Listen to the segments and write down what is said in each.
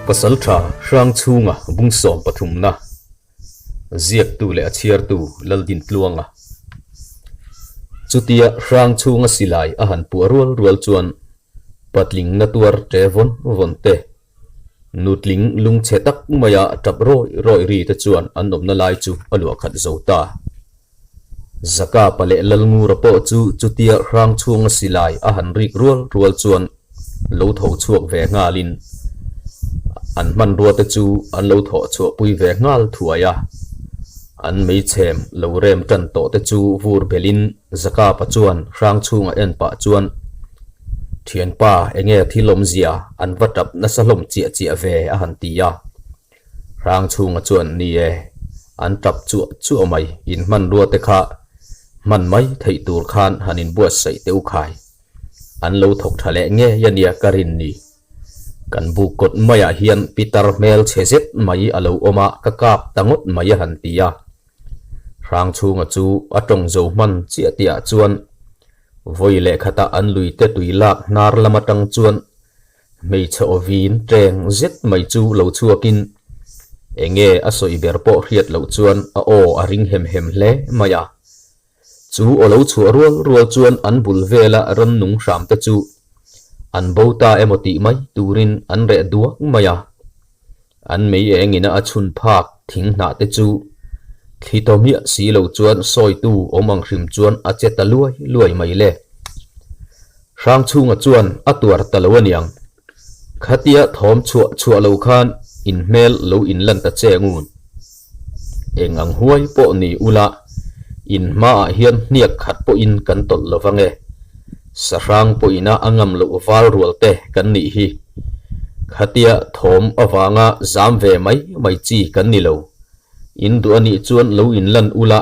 Pasaltha Hrangchhunga bungsawm pathumna ziaktu leh a chhiartu Laldintluanga. Chutia Hrangchhunga silai a han puah rual rual chuan patling na tuar ṭe vawn vawn te, nutling lungchhe tak maia ṭap rawi rawi ri te chuan an awmna lai chu a luah khat zo ta. Zakapa leh Lalngura pawh chu chutia Hrangchhunga silai a han rik rual rual chuan lo tho chhuak ve nghalin an hmanrua te chu an lo thawh chhuahpui ve nghal thuai a. An meichhem lo rem tan tawh te chu vur belhin Zakapa chuan Hrangchhunga en pah chuan, Thianpa, enge thil awmzia an va tap nasa hlawm chiah chiah ve a han ti a. Hrangchhunga chuan ni e, an tap chuah chuah mai, in hmanrua te kha hman mai theih tur khan han inbuatsaih teh u khai. An lo thawk tha leh ngei a nia ka rin ni. Kan buk kawt maiah hian pitar hmel chhe zet mai a lo awm a, ka kap ta ngawt mai a han ti a. Hrangchhunga chu a tawng zo hman chiah tihah chuan vawi leh khatah an luite tui lak hnar lam atang chuan Hmeichhe awvin ṭeng zet mai chu lo chhuakin enge a sawi ber pawh hriat loh chuan a aw a ring hem hem hle mai a. Chu aw lo chhuah rual rual chuan an bul vela rannung hram te chu an bo ta emaw tih mai turin an reh duak mai a. An mei engina a chhun phak thing hnah te chu thli tawh miah si lo chuan sawitu awm ang hrim chuan a che ta luai luai mai le. Hrangchhunga chuan a tuar ta lo aniang. Khatia thawm chhuah chhuah lo khan in hmel lo in lan ta che ngun. Eng ang huai pawh ni ula, in hmaah hian hniak khat pawhin kan tawlh lo vang e. Sahrang pawhina a ngam loh val rual te kan nih hi. Khatia thawm avanga zam ve mai mai chi kan ni lo. In duh a nih chuan lo in lan ula,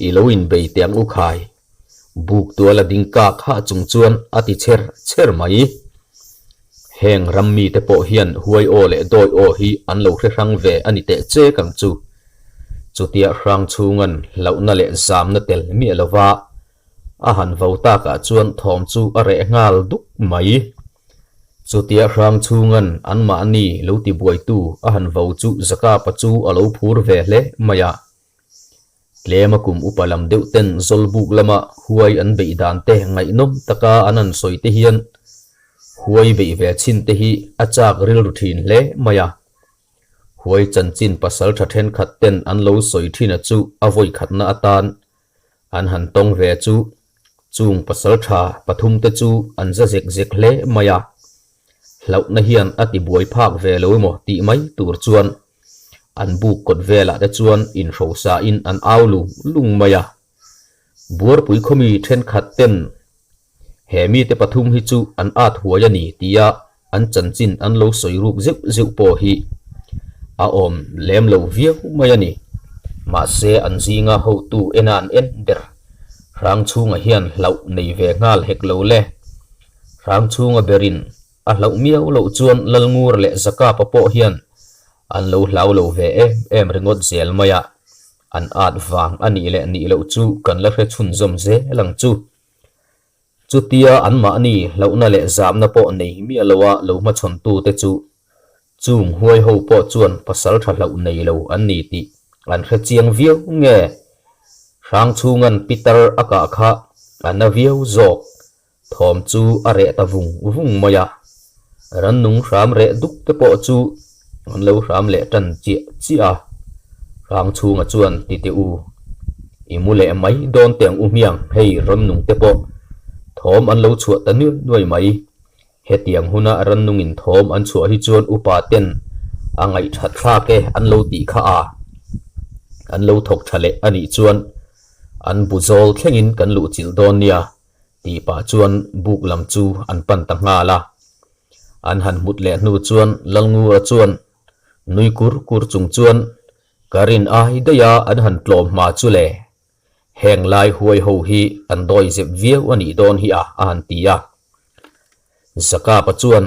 i lo in bei teh ang u khai. Buk tuala ding kak hah chung chuan a ti cher cher mai. Heng ram mite pawh hian huai aw leh dawi aw hi an lo hre hrang ve a ni teh chek ang chu. Chutia hrang chhungan hlauhna leh zamna tel miah lova A han vo takah chuan thawm chu a reh nghal duk mai. Chutia hrang chhungan anmahni lo ti buaitu a han vo chu Zakapa chu a lo phur ve hle mai a. Tlema kum upa lam deuh ten Zawlbuk lama huai an beih dan te ngaihnawm taka an han sawi te hian huai beih ve chhin te hi a chak rilru thin hle mai a. Huai chanchin pasal tha thenkhat ten an lo sawi thin a chu a vawikhatna atan An han tawng ve chu chung pasal tha pathum te chu an za zek zek hle mai a, hlauhna hian a ti buai phak ve lo emaw tih mai tur chuan an buk kawt velah te chuan inhrosa in an au lung lung mai a. Buarpui khawmi thenkhat ten he mite pathum hi chu an at huai a ni tia an chanchin an lo sawi ruk zeuh zeuh pawh hi a awm lem lo viau mai a ni. Mahse an zinga hotu ena an en ber Hrangchhunga hian hlauh nei ve nghal hek lo le. Hrangchhunga berin a hlauh miau loh chuan Lalngur leh Zakapa pawh hian an lo hlau lo ve em em ringawt zel mai a, an at vang a nih leh nih loh chu kan la hre chhunzawm zel ang chu. Chutia anmahni hlauhna leh zamna pawh nei miah loa lo hmachhawntute chu chung huai ho pawh chuan pasal tha hlauh nei lo an ni tih an hre chiang viau nge? Hrangchhunga'n pitar a kah kha a na viau zawk thawm chu a reh ta vung vung mai a, rannung hram reh duk te pawh chu an lo hram leh tan chiah chiah a, Hrangchhunga chuan ti teh u. I mu leh mai dawn teh ang u hmiang, hei rannung te pawh thawm an lo chhuah ta nuai nuai mai. Hetiang huna rannungin thawm an chhuah hi chuan upa ten a ngaihthat thlak e an lo tih kha a, an lo thawk tha leh a nih chuan an bu zawl thlengin kan luhchilh dawn nia tih pah chuan buk lam chu an pan ta nghal a. An han hmut leh hnu chuan Lalngura chuan nui kur kur chung chuan Ka rin ai daih a an han tlawm hma chu le, heng lai huai ho hi an dawi zep viau a nih dawn hi a, a han ti a. Zakapa chuan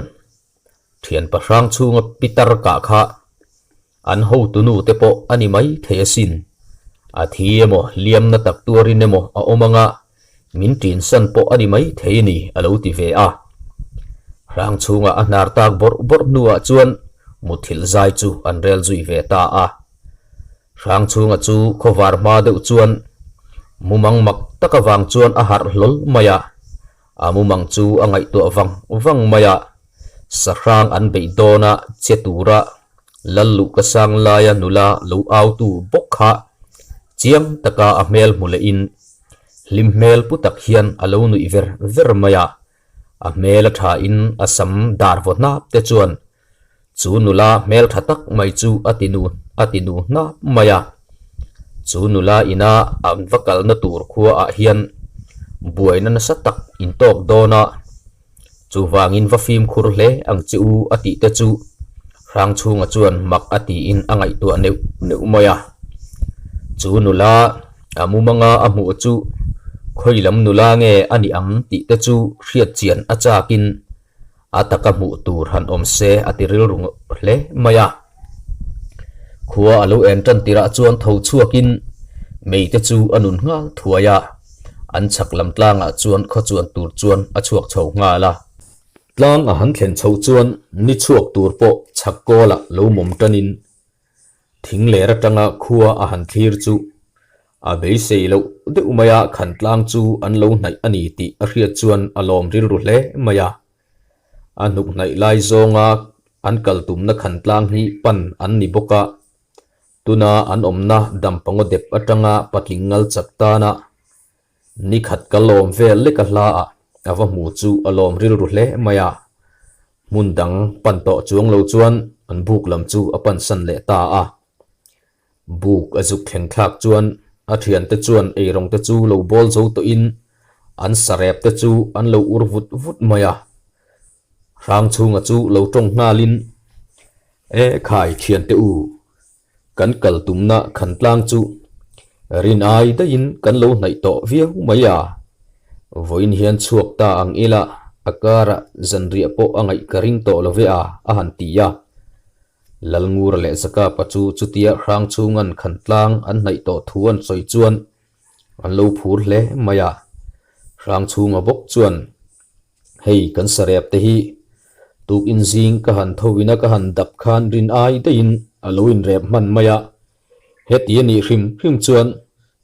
thian pahrang chhunga pitar kah kha an hotunu te pawh a ni mai thei asin. A thi emaw hliamna tak tuarin emaw a awm anga min ṭinsan pawh a ni mai thei a ni, a lo ti ve a. Hrang chhunga a hnar tak bawrh bawrh hnuah chuan. Muthilh zai chu an rel zui ve ta a. Hrangchhunga chu khawvar hma deuh chuan mumang mak tak avang chuan a harh hlawl mai a, a mumang chu a ngaihtuah vang vang mai a, sahrang an beih dawn a che tura lal luh ka sang laia nula lo autu bawk kha chiang taka a hmel hmu lehin hlim hmel pu tak hian a lo nuih ver ver mai a, a hmel a thain a sam dar vaw hnap te chuan Chu nula hmel tha tak mai chu a ti nu a ti nu hnap mai a. Chu nula ina an va kalna tur khua ah hian buaina nasa tak in tawk dawn a, chuvangin va fimkhur hle ang che u a tih te chu Hrangchhunga chuan mak a tiin a ngaihtuah neuh neuh mai a. Chu nula a mumanga a hmuh chu khawi lam nula nge a nih ang tih te chu hriat chian a chakin A taka hmuh tur han awm se a ti rilru hle mai a. Khua a lo en tan tirah chuan tho chhuakin mei te chu a nun nghal thuai a, an chhak lam tlangah chuan khaw chuan tur chuan a chhuak chho nghal a. Tlang a han thlen chhoh chuan ni chhuak tur pawh chhak kawlah lo mawm tanin Thing ler atanga khua a han thlir chu a beisei loh deuh mai a, Khantlang chu an lo hnaih a ni tih a hriat chuan a lawm rilru hle mai a. A hnuk hnaih lai zawnga an kal tumna Khantlang hi pan an ni bawk a, tuna an awmna Dampangaw dep atanga patling ngal chak tana Ni khat ka lawm vel lek a hla ah a va hmu chu a lawm rilru hle mai a, hmun dang pan tawh chuang lo chuan an buk lam chu a pan san leh ta a. Buk a zuk thleng thlak chuan a thiante chuan eirawng te chu lo bawl zo tawh in an sarep te chu an lo ur vut vut mai a. Hrangchhunga chu lo tawng nghal in, E khai thiante u, Kan kal tumna Khantlang chu rin ai daihin kan lo hnaih tawh viau mai a, vawiin hian chhuak ta ang ila a karah zanriah pawh a ngaih ka ring tawh lo ve a, a han ti a. Lalngura leh Zakapa chu chutia Hrangchhunga'n Khantlang an hnaih tawh thu an sawi chuan an lo phur hle mai a, Hrangchhunga bawk chuan Hei kan sarep te hi tukin zing ka han tho ina ka han dap khan rin ai daihin a lo inrep hman mai a, heti a nih hrim hrim chuan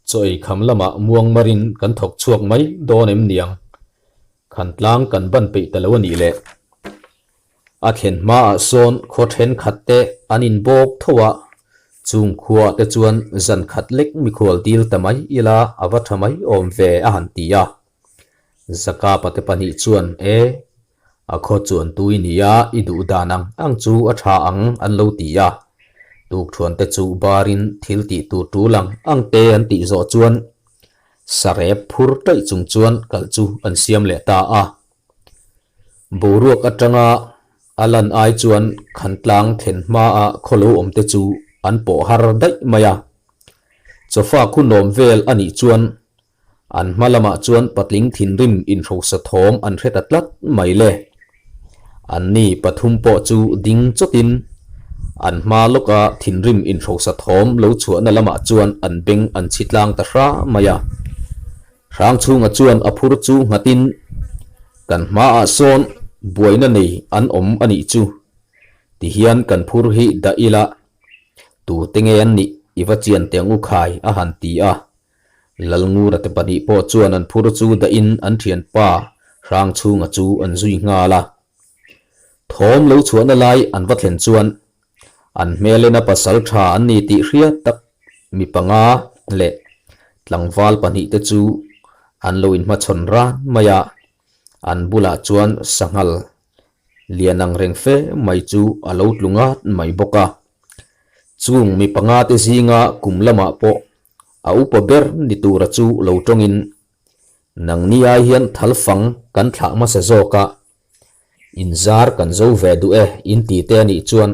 chaw ei kham lamah muang marin kan thawk chhuak mai dawn em niang? Khantlang kan ban peih ta lo a nih le. A thlen hmaah sawn khaw thenkhat te an inbawk tho a, chung khuaah te chuan zan khat lek mikhual dil ta mai ila a va tha mai awm ve a han ti a. Zakapa te pahnih chuan e, a khaw chuan tui nia i duh dan ang ang chu a tha ang an lo ti a. Tukthuan te chu barin thil tih tur tul ang ang te an tih zawh chuan sarep phur taih chung chuan kal chu an siam leh ta a. Boruak atanga a lan ai chuan Khantlang thlen hmaah khaw lo awm te chu an pawh har daih mai a. Chawfa khunawm vel a nih chuan An hma lamah chuan patling thinrim inhrosa thawm an hre ta tlat mai le. Anni pathum pawh chu ding chawtin an hma lawka thinrim inhrosa thawm lo chhuahna lamah chuan an beng an chhi tlang ta hra mai a. Hrangchhunga chuan a phur chu nghatin, Kan hmaah sawn buaina nei an awm a nih chu, tihian kan phur hi dah ila, tute nge an nih i va chian teh ang u khai a han ti a. Lalngura te pahnih pawh chuan an phur chu dahin an thianpa Hrangchhunga chu an zui nghal a. Thawm lo chhuahna lai an va thlen chuan an hmelena pasal tha an ni tih hriat tak mi panga leh tlangval pahnih te chu an lo inhmachhawn ran mai a, an bulah chuan sanghal lian ang reng fe mai chu a lo tlu ngat mai bawk a. Chung mi panga te zinga kum lamah pawh A upa ber ni tura chu lo tawngin, Nangni ai hian thal fang kan thlah hmasa zawk a, inzar kan zo ve duh e in ti te anih chuan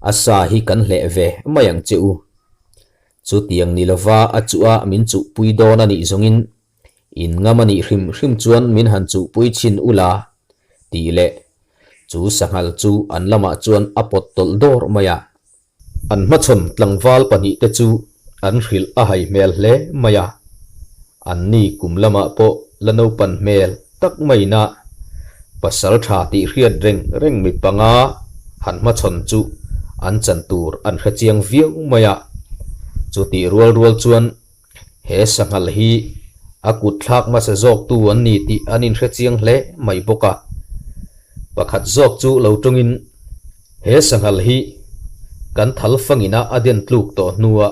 a sa hi kan hleh ve mai ang che u. Chutiang ni lova a chuh a min chuhpui dawn anih zawngin in ngam anih hrim hrim chuan min han chuhpui chhin ula tih leh chu sanghal chu an lamah chuan a pawt tawlh dawr mai a. An hmachhawn tlangval pahnihte chu an hrilh a hai hmel hle mai a, anni kum lamah pawh la naupan hmel tak maiin a pasal tha tih hriat reng reng mi panga. han hmachhawn chu an chan tur an hre chiang viau mai a. Chutih rual rual chuan he sanghal hi a kut thlak hmasa zawktu an ni tih an inhre chiang hle mai bawk a. Pakhat zawk chu lo tawngin he sanghal hi kan thal fangina a den tluk tawh hnua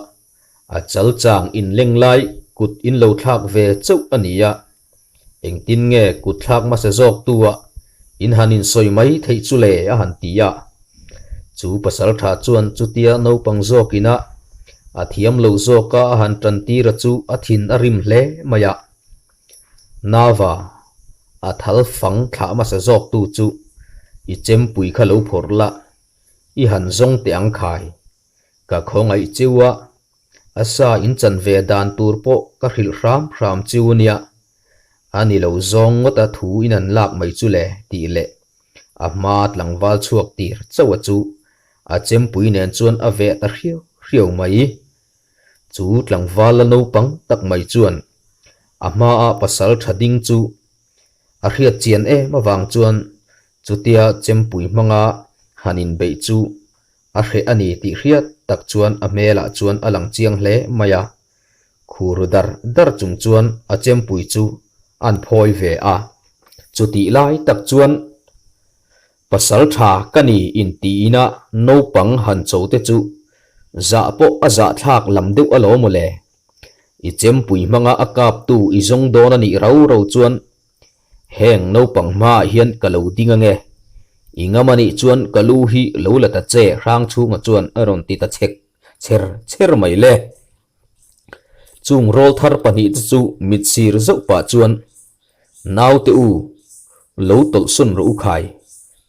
A chal chang inleng lai kut in lo thlak ve chauh a ni a, engtin nge kut thlak hmasa zawk tu ah in han insawi mai theih chu le a han ti a. Chu pasal tha chuan chutia naupang zawk ina a thiam lo zawk a a han tan tir a chu a thin a rim hle mai a. Nava, a thal fang thlah hmasa zawk tu chu i chempui kha lo phawrh la, i han zawng teh ang khai. Ka khawngaih chiu a, a sa in chan ve dan tur pawh ka hrilh hram hram chiu nia, a ni lo zawng ngawt a thu in an lak mai chu le tih leh a hma tlangval chhuak tir chauh a chu a chempui nen chuan a veh ta hriau hriau mai. Chu tlangval la naupang tak mai chuan a hma a pasal tha ding chu a hriat chian em avang chuan chutia chempui hmanga han inbeih chu A hreh a ni tih hriat tak chuan a hmelah chuan a lang chiang hle mai a, khur dar dar chung chuan a chempui chu an phawi ve a. Chutih lai tak chuan pasal tha ka ni intiin a naupang han cho te chu zah pawh a zahthlak lam deuh alawm maw le. I chempui hmanga a kaptu i zawng dawn a nih rau rau chuan Heng naupang hmaah hian ka lo ding ange. I ngam anih chuan ka lu hi lo la ta che hrang chhunga chuan a rawn ti ta chhek chher chher mai le. Chung rawlthar pahnihte chu mit sir zauh pah chuan, Naute u, lo tawlhsawn rawh u khai,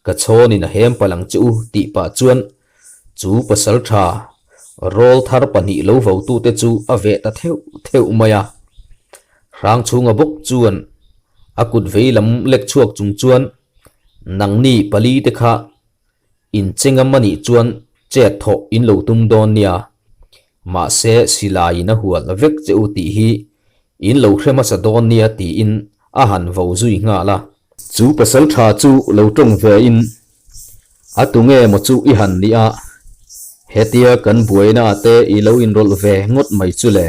ka chhawnin a hem palh ang che u tih pah chuan chu pasal tha rawlthar pahnih lo votute chu a veh ta theuh theuh mai a. Hrang chhunga bawk chuan a kut vei lam lek chhuak chung chuan nangni pali te kha inchengam a nih chuan chet thawh in lo tum dawn nia, mahse silaiin a hual vek che u tih hi in lo hre hmasa dawn nia tiin a han vo zui nghal a. Chu pasal tha chu lo tawng ve in A tu nge maw chu i han nih a, hetia kan buaina ah te i lo inrawlh ve ngawt mai chu le.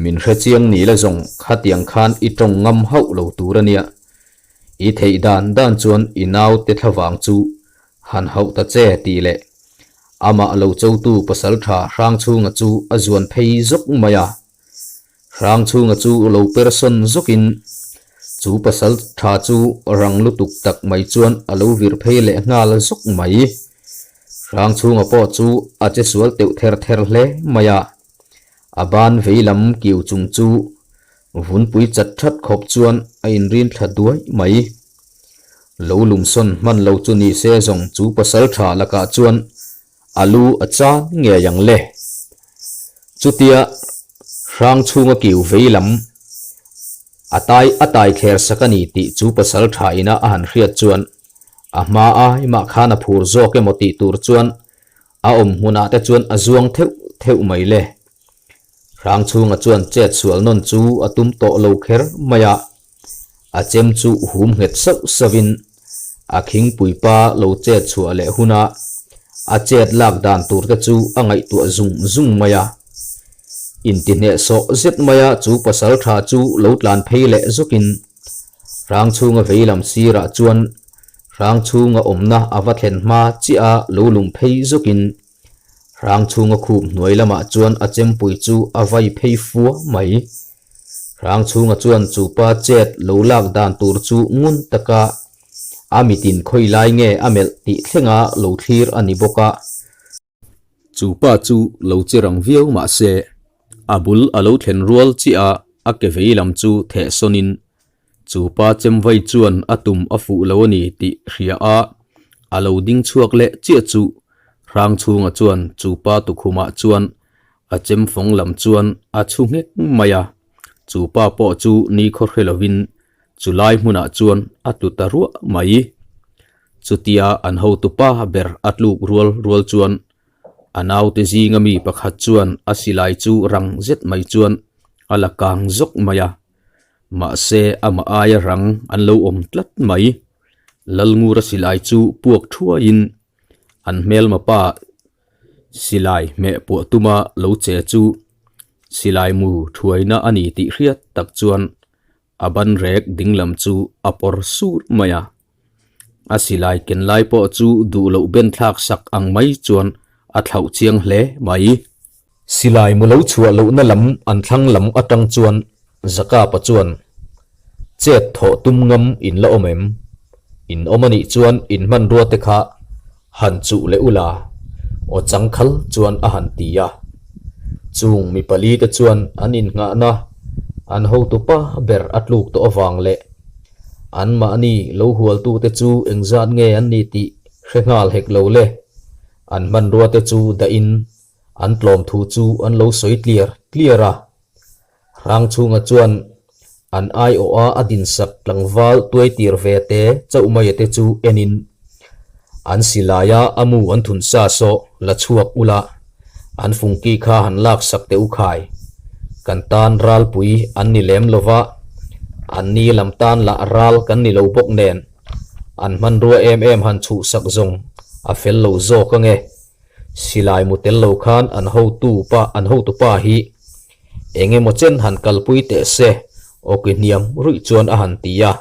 Min hre chiang ni la zawng khatiang khan i tawng ngam hauh lo tur a nia. I theih dan dan chuan i naute thlavang chu han hauh ta che tih leh amah lo chotu pasaltha Hrangchhunga chu a zuan phei zawk mai a. Hrangchhunga chu lo persawn zawkin chu pasal tha chu rang lutuk tak mai chuan a lo vir phei leh nghal zawk mai. Hrangchhunga pawh chu a che sual teuh ther ther hle mai a, a ban vei lam kiu chung chu vunpui chat that khawp chuan a inrin thla duai mai. Lo lumsawn hman lo chu ni se zawng chu pasal tha lakah chuan A lu a chan ngei ang le. Chutia hrang chhunga kiu vei lam a tai a tai thler sak a ni tih chu pasal tha ina a han hriat chuan a hma ai mah khan a phur zawk emaw tih tur chuan a awm hmunah te chuan a zuang theuh theuh mai le. Hrang chhunga chuan chet sual nawn chu a tum tawh lo kher mai a. A chem chu hum nghet sauh sauhin a khingpuipa lo chet chhuah leh huna a chet lak dan tur te chu a ngaihtuah zung zung mai a. Intihneh sawh zet maia chu pasal tha chu lo tlan phei leh zawkin hrang chhunga vei lam sirah chuan hrang chhunga awmna a va thlen hma chiah a lo lum phei zawkin hrang chhunga khup hnuai lamah chuan a chempui chu a vai phei fua mai. Hrangchhunga chuan chu pa chet lo lak dan tur chu ngun taka a mitin khawi lai nge a melh tih thlenga lo thlir a ni bawk a. Chu pa chu lo che rang viau mah se, a bul a lo thlen rual chiah a, a ke vei lam chu theh sawnin Chu pa chemvai chuan a tum a fuh lo a ni tih hria a, a lo ding chhuak leh chiah chu Hrangchhunga chuan chu pa tukhumah chuan a chemfawng lam chuan a chhu nghek mai a, chu pa pawh chu nikhaw hre lovin chu lai hmunah chuan a tlu ta ruah mai. Chutia an hotupa ber a tluk rual rual chuan A naute zinga mi pakhat chuan a silai chu rang zet mai chuan a la kang zawk mai a, mahse amah aia rang an lo awm tlat mai. Lalngura silai chu puak thuaiin. An hmelma pa silai hmeh puah tuma lo che chu silai mu thuaina a ni tih hriat tak chuan a ban rek ding lam chu a pawr sur mai a. A silai ken lai pawh chu duh loh ben thlak sak ang mai chuan a thlauh chiang hle mai. Silai mu lo chhuah lohna lam an thlang lam atang chuan Zakapa chuan, Chet thawh tum ngam in la awm em? In awm a nih chuan in hmanrua te kha han chuh leh ula, aw chang khal chuan a han ti a. Chung mi pali te chuan an innghahna an hotupa ber a tluk tawh avang leh anmahni lo hualtute chu engzat nge an ni tih hre nghal hek lo le, an hmanrua te chu dahin An tlawm thu chu an lo sawi tliar tliar a. Hrangchhunga chuan an aiawha a dinsak tlangval tuaitir ve te chauh maia te chu enin, An silaia a mu an thun sa saw la chhuak ula, an fungki kha han laksak teh u khai. Kan tan ralpui an ni lem lova, an ni lam tan lah ral kan ni lo bawk nen, an hmanrua em em han chhuhsak zawng a fel lo zawk ange. Silai mu tel lo khan an hotu pa an hotu pa hi eng emaw chen han kalpui teh se awki hniam ruih chuan a han ti a.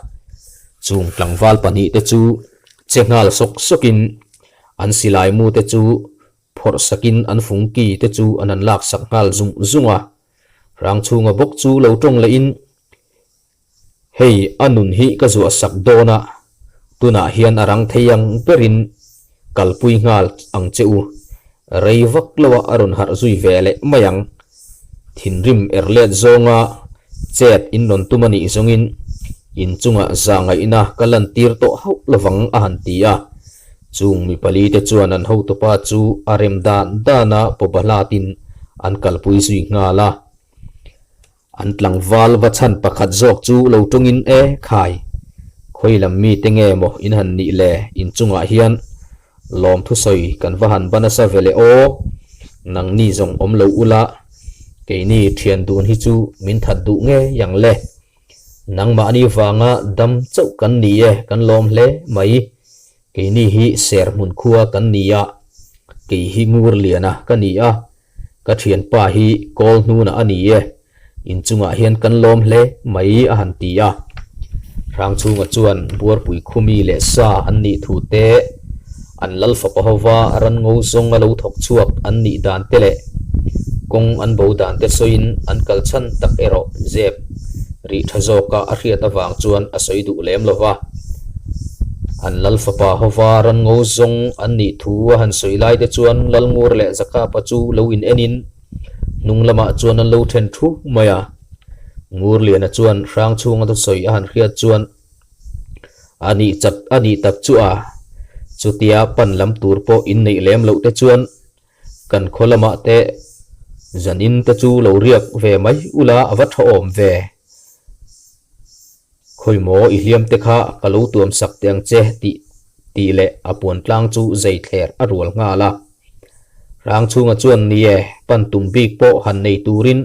Chung tlangval pahnihte chu che nghal sawk sawkin an silai mu te chu phawrh sakin an fungki te chu an han laksak nghal zung zung a. Rangchhunga bawk chu lo tawng lehin Hei a nun hi ka zuah sak dawn a, tunah hian a rang thei ang berin kalpui nghal ang che u. Rei vak lo a a rawn harh zui ve leh mai ang. Thinrim er let zawnga chet in rawn tum a nih zawngin in chungah zahngaihna ka lantir tawh hauh lovang a han ti a. Chung mi pali te chuan an hotupa chu a rem dan dana pawbahlatin an kalpui zui nghal a. An tlangval va chhan pakhat zawk chu lo tawngin e khai, khawi lam mite nge maw in han nih le in chungah hian lawm thusawi kan va han ba nasa ve le aw, nangni zawng awm lo ula, keini thian dun hi chu min that duh ngei ang le, nangmahni vanga dam chauh kan ni e kan lawm hle mai, keini hi serhmun khua kan ni a, kei hi ngur liana ka ni a. Ka thianpa hi kawl hnunah a ni e, inchungah hian kan lawm hle mai a han ti a. Hrangchhunga chuan Buarpui khumi leh sa an nih thu te, an lal fapa hova ran ngo zawng a lo thawk chhuak an nih dan te leh kawng an bo dan te sawiin an kal chhan tak erawh zep rih tha zawka a hriat avang chuan a sawi duh lem lo va. An lal fapa hova ran ngo zawng an nih thu a han sawi lai te chuan Lalngur leh Zakapa chu lo in enin hnung lamah chuan an lo then thu mai a. Ngurliana chuan Hrangchhunga thusawi a han hriat chuan a nih chat a nih tak chu a, chutia pan lam tur pawh in neih lem loh te chuan Kan khaw lamah te zanin te chu lo riak ve mai ula a va tha awm ve. Khawi maw i hliam te kha ka lo tuam sak teh ang che tih tih leh a puan tlang chu zei thler a rual nghal a. Rang chhunga chuan ni e, pan tum bik pawh han nei turin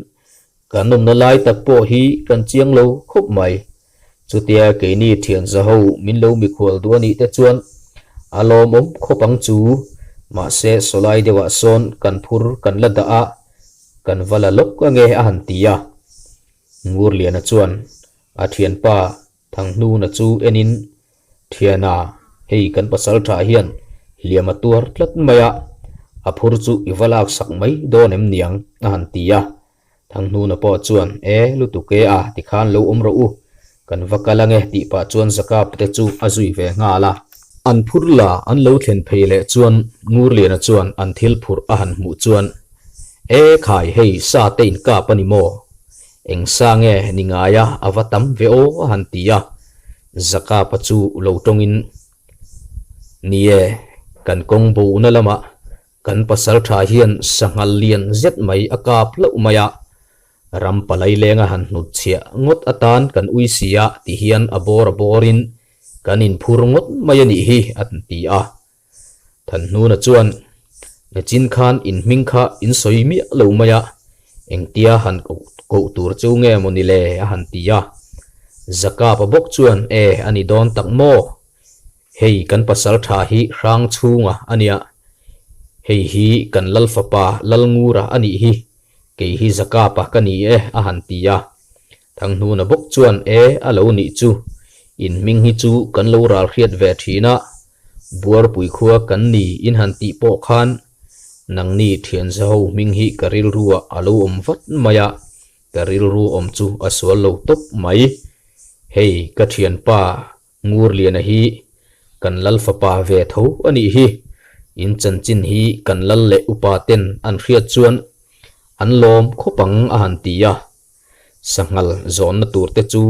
kan awmna lai tak pawh hi kan chiang lo khawp mai. Chutia keini thian zaho min lo mikhual duh a nih te chuan a lawmawm khawp ang chu. Mahse sawlai deuhah sawn kan phur kan la dah a, kan va la lawk ange a han ti a. Ngurliana chuan a thianpa Thanghnuna chu enin, Thiana, hei kan pasal tha hian hliam a tuar tlat mai a, a phur chu i va laksak mai dawn em niang a han ti a. Thanghnuna pawh chuan, E, lutuk e a, tikhan lo awm rawh u, kan va kal ange tih pah chuan Zakap te chu a zui ve nghal a. An phur la an lo thlen phei leh chuan Ngurliana chuan an thil phurh a han hmuh chuan, E khai, hei sa te in kap a ni maw? Eng sa nge ni ngai a, a va tam ve aw a han ti a. Zakapa chu lo tawngin, Ni e, kan kawng bohna lamah Kan pasal tha hian sanghal lian zet mai a kap hlauh mai a, ram palai lenga han hnut chhiah ngawt atan kan ui si a ti hian a bawr a bawrin kan inphur ngawt mai a nih hi a ti a. Thanhnuna chuan, Ngachin khan in hming kha in sawi miah lo mai a, engtia han koh tur chu nge maw ni le a han ti a. Zakapa bawk chuan, E, a ni dawn tak maw? Hei kan pasal tha hi hrang chhunga a nia. Hei hi kan Lal fapa Lalngura a nih hi, kei hi Zakapa ka ni e a han ti a. Thanghnuna bawk chuan e a lo nih chu, in hming hi chu kan lo ral hriat ve thin a, Buarpui khua kan ni in han tih pawh khan nangni thianzaho hming hi ka rilruah a lo awm vat mai a, ka rilru awm chu a sual lo tawp mai. Hei ka thianpa Ngurliana hi kan lal fapa ve tho a nih hi. In chanchin hi kan lal leh upa ten an hriat chuan an lawm khawp ang a han ti a. Sanghal zawnna tur te chu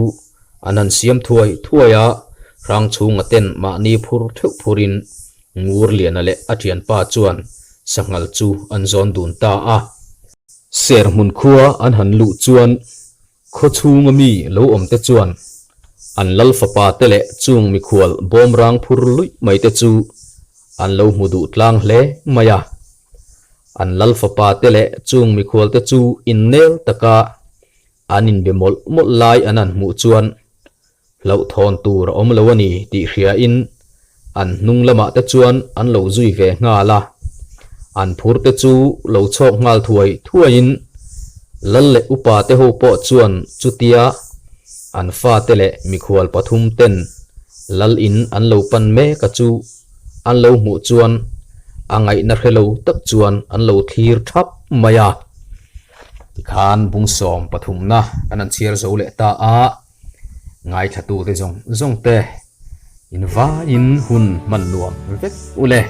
an han siam thuai thuai a, Hrangchhunga ten mahni phur theuh phurin Ngurliana leh a thianpa chuan sanghal chu an zawn dun ta a. Serhmun khua an han luh chuan Khaw chhunga mi lo awm te chuan an lal fapa te leh chung mikhual bawmrang phur luih mai te chu an lo hmu duh tlang hle mai a. An lal fapa te leh chung mikhual te chu innel taka an inbe mawlh mawlh lai an han hmuh chuan hlauhthawn tur a awm lo a ni tih hriain an hnung lamah te chuan an lo zui ve nghal a. An phur te chu lo chhawk nghal thuai thuaiin Lal leh upa te ho pawh chuan chutia an fate leh mikhual pathum ten Lal in an lo pan mek a chu an lo hmuh chuan a ngaihna hre lo tak chuan an lo thlir thap mai a. Tikhan bungsawm pathumna kan han chhiar zo leh ta a. Ngaithlatute zawng zawng te in vaiin hun hman nuam vek u le.